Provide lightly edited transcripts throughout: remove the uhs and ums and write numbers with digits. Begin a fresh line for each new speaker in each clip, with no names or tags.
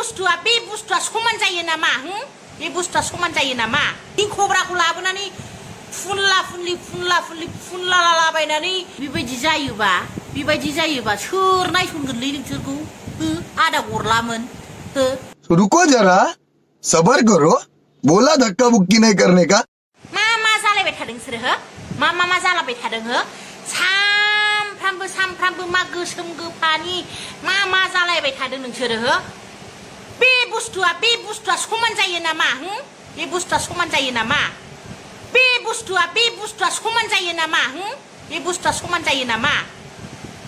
बुस्थुआ समान जायो नामा बे बुस्थुआ समान जायो नामा किं कब्राखौ लाबोनानै फुनला फुनला लाबायनानै बेबायदि जायोबा सोर नायसनगोनलै नोंसोरखौ आदा गरलामोन
रुको जरा सबर करो बोला धक्का बुक्की नहीं करने का
मा जालायबाय थादों नोंसोरो हो मा जालाबाय थादों हो सामफ्रामबो मा गोसोम गोफानि मा जालायबाय थादों नोंसोरो हो बे बुस्थुआ समान जायो नामा बे बुस्थुआ समान जायो नामा बे बुस्थुआ समान जायो नामा बे बुस्थुआ समान जायो नामा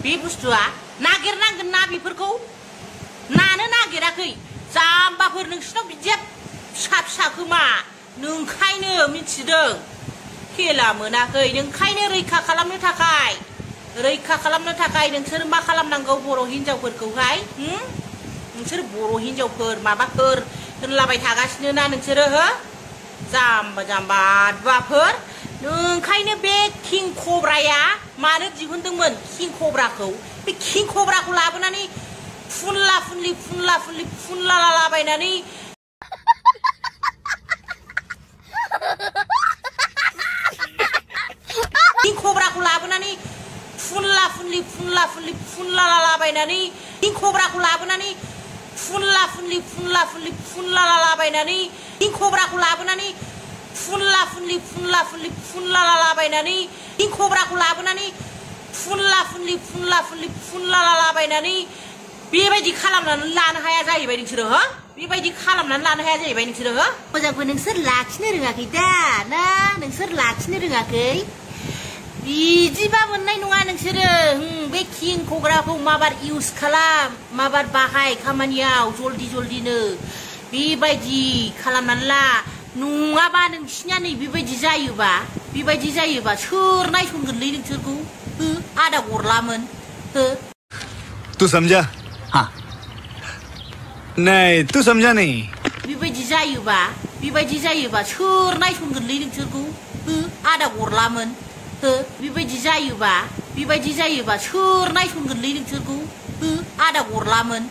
बे बुस्थुआ नागिरनांगोन ना बेफोरखौ नानो नागिराखै जाम्बाफोर नोंसिनाव बिदिया फिसा खोमा नोंखायनो मिथिदों खेला मोनाखै नोंखायनो रैखा खालामनो थाखाय नोंसोर मा खालामनांगौ बर' हिनजावफोरखौहाय नोंसोर बर' हिनजावफोर माबाफोर होनलाबाय थागासिनो ना नोंसोरो हो जाम्बा आदुवाफोर नोंखायनो बे किं कब्राया मानो दिहुनदोंमोन किं कब्राखौ बे किं कब्राखौ लाबोनानै फुनला लाबायनानै किं कब्राखौ लाबोनानै फुनला लाबायनानै किं कब्राखौ लाबोनानै फुनला लाबायनानै किं कब्राखौ लाबोनानै फुनला लाबायनानै किं कब्राखौ लाबोनानै फुनला लाबायनानै बेबायदि खालामनानै लानो हाया जाहैबाय नोंसोरो हो बेबायदि खालामनानै लानो हाया जाहैबाय नोंसोरो हो मोजांबो नोंसोर लाखिनो रोङाखै दा ना नोंसोर लाखिनो रोङाखै बिदिबा मोननाय नङा नोंसोरो बे किं कब्राखौ माबार इउज खालाम माबार बाहाय खामानियाव जल्दिनो बेबायदि खालामनानै ला नङाबा नोंसिना नै बेबायदि जायोबा सोर नायसनगोनलै नोंसोरखौ आदा गरलामोन
तू समझा हाँ नहीं तू समझा नहीं
बेबायदि जायोबा सोर नायसनगोनलै नोंसोरखौ आदा गरलामोन बेबायदि जायोबा सोर नायसनगोनलै नोंसोरखौ आदा गरलामोन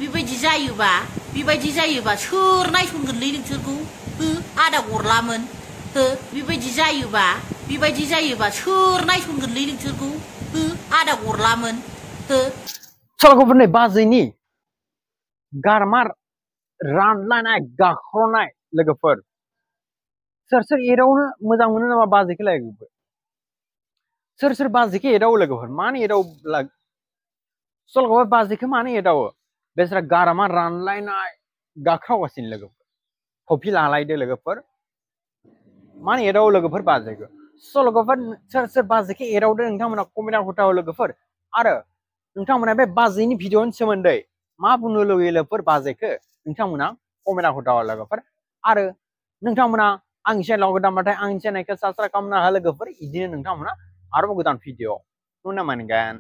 बेबायदि जायोबा सोर नायसनगोनलै नोंसोरखौ आदा गरलामोन बेबायदि जायोबा सोर नायसनगोनलै नोंसोरखौ आदा गरलामोन
सल'खौफोरनि बाजैनि गारमार रानलायनाय गाख्र'नाय लोगोफोर सोर एदावनो मोजां मोनो नामा बाजैखौ लोगोफोर सोर बाजैखौ एदावो लोगोफोर मानो एदावो सल'खौफोर बाजैखौ मानो एदावो बेसोरा गारामा रानलायनाय गाख्रावगासिनो लोगोफोर कफि लालायदो लोगोफोर मानो एदावो लोगोफोर बाजैखौ सल'खौफोर सोर बाजैखौ एदावदो नोंथांमोना कमेन्टआव खोन्थाहर लोगोफोर आरो नोंथांमोना बे बाजैनि भिडिअनि सोमोन्दै मा बुंनो लुगैयो लोगोफोर बाजैखौ नोंथांमोना कमेन्टआव खोन्थाहर लोगोफोर आरो नोंथांमोना आंनि चेनेलाव गोदानबाथाय आंनि चेनेलखौ साबस्क्राइब खालामना हो लोगोफोर बिदिनो नोंथांमोना आरोबाव गोदान भिडिअ नुनो मोनगोन।